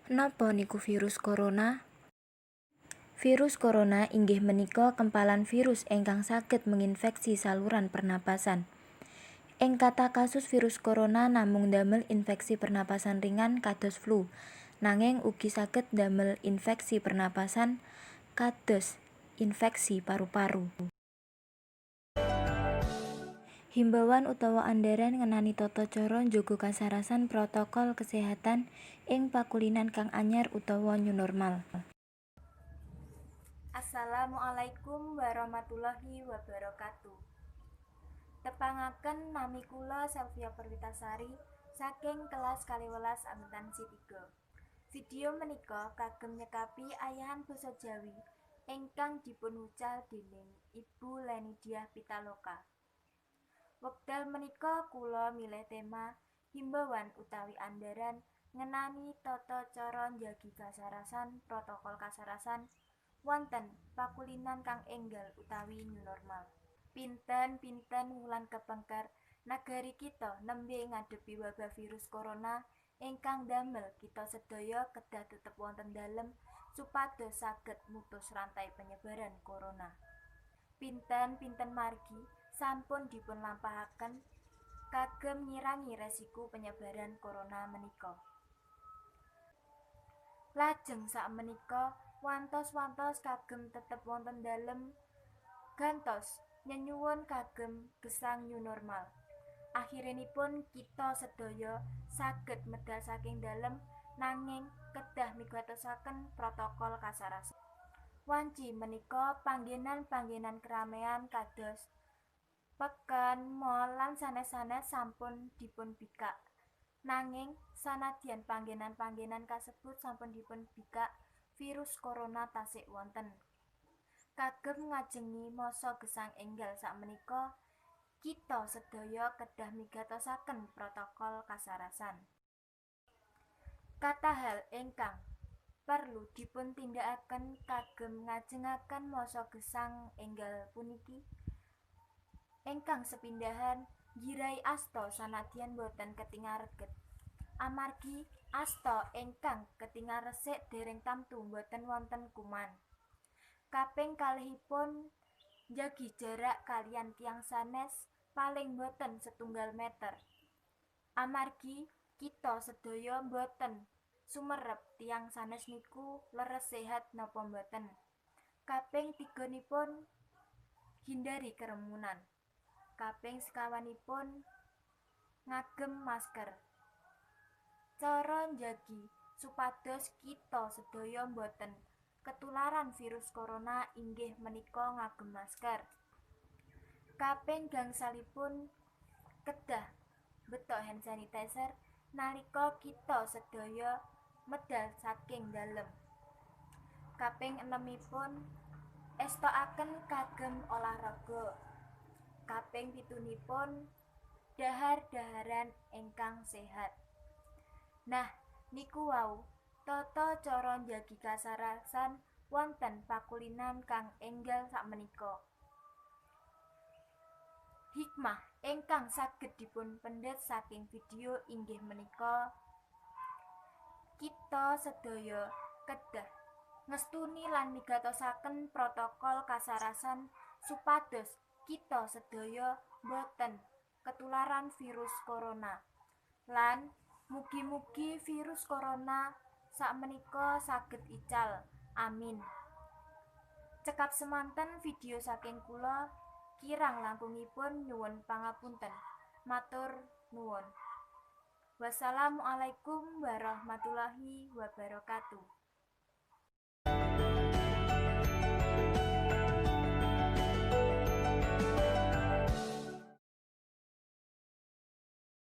Napa niku virus corona? Virus corona inggih menika kempalan virus ingkang saged menginfeksi saluran pernapasan. Ing kathah kasus virus corona namung ndamel infeksi pernapasan ringan kados flu, nanging ugi saged ndamel infeksi pernapasan kados infeksi paru-paru. Himbauan utawa andaran ngenani tata cara njaga kasarasan protokol kesehatan ing pakulinan kang anyar utawa new normal. Assalamualaikum warahmatullahi wabarakatuh. Tepangaken, nami kula Selvia Perwitasari saking kelas 12 akuntansi 3. Video menika kagem nyekapi ayahan basa Jawi ingkang dipunwucal dening Ibu Leni Diah Pitaloka. Wekdal menika kula milih tema himbauan utawi andaran ngenani tata cara njagi kasarasan protokol kasarasan wonten pakulinan kang enggal utawi new normal. Pinten-pinten wulan kepengker nagari kita nembe ngadepi wabah virus corona ingkang ndamel kita sedaya kedah tetep wonten dalem supados saged mutus rantai penyebaran corona. Pinten-pinten margi sampun dipunlampahaken kagem ngirangi resiku penyebaran corona menika. Lajeng sakmenika wantos-wantos kagem tetep wonten dalem gantos nyenyuwun kagem gesang new normal. Akhirinipun kita sedaya saged medal saking dalem, nanging kedah migatosaken protokol kasarasan. Wanci menika panggenan-panggenan keramaian kados peken, mall, lan sanes-sanes sampun dipunbikak. Nanging sanadyan panggenan-panggenan kasebut sampun dipunbikak, virus corona tasik wonten. Kagem ngajengi masa gesang enggal sakmenika, kita sedaya kedah migatosaken protokol kasarasan. Kathah hal ingkang perlu dipuntindakaken kagem ngajengaken masa gesang enggal puniki. Ingkang sepindhahan, nggirai asta sanadyan boten ketingal reget. Amargi asta ingkang ketingal resik dereng tamtu boten wonten kuman. Kaping kalihipun, njagi jarak kaliyan tiyang sanes paling boten setunggal meter. Amargi kita sedaya boten sumerep tiyang sanes niku leres sehat napa boten. Kaping tiganipun, hindari kerumunan. Kaping sekawanipun, ngagem masker. Cara njagi supados kita sedaya boten ketularan virus corona inggih menika ngagem masker. Kaping gangsalipun, kedah beto hand sanitizer nalika kita sedaya medal saking dalem. Kaping enemipun, estokaken kagem olahraga. Kaping pitunipun, dhahar dhaharan ingkang sehat. Nah, niku wau tata cara njagi kasarasan wonten pakulinan kang enggal sakmenika. Hikmah ingkang saged dipunpendhet saking video inggih menika kita sedaya kedah ngestuni lan migatosaken protokol kasarasan supados kita sedaya boten ketularan virus corona. Lan mugi-mugi virus corona sakmenika saged ical. Amin. Cekap semanten video saking kula, kirang langkungipun nyuwun pangapunten. Matur nuwun. Wassalamualaikum warahmatullahi wabarakatuh.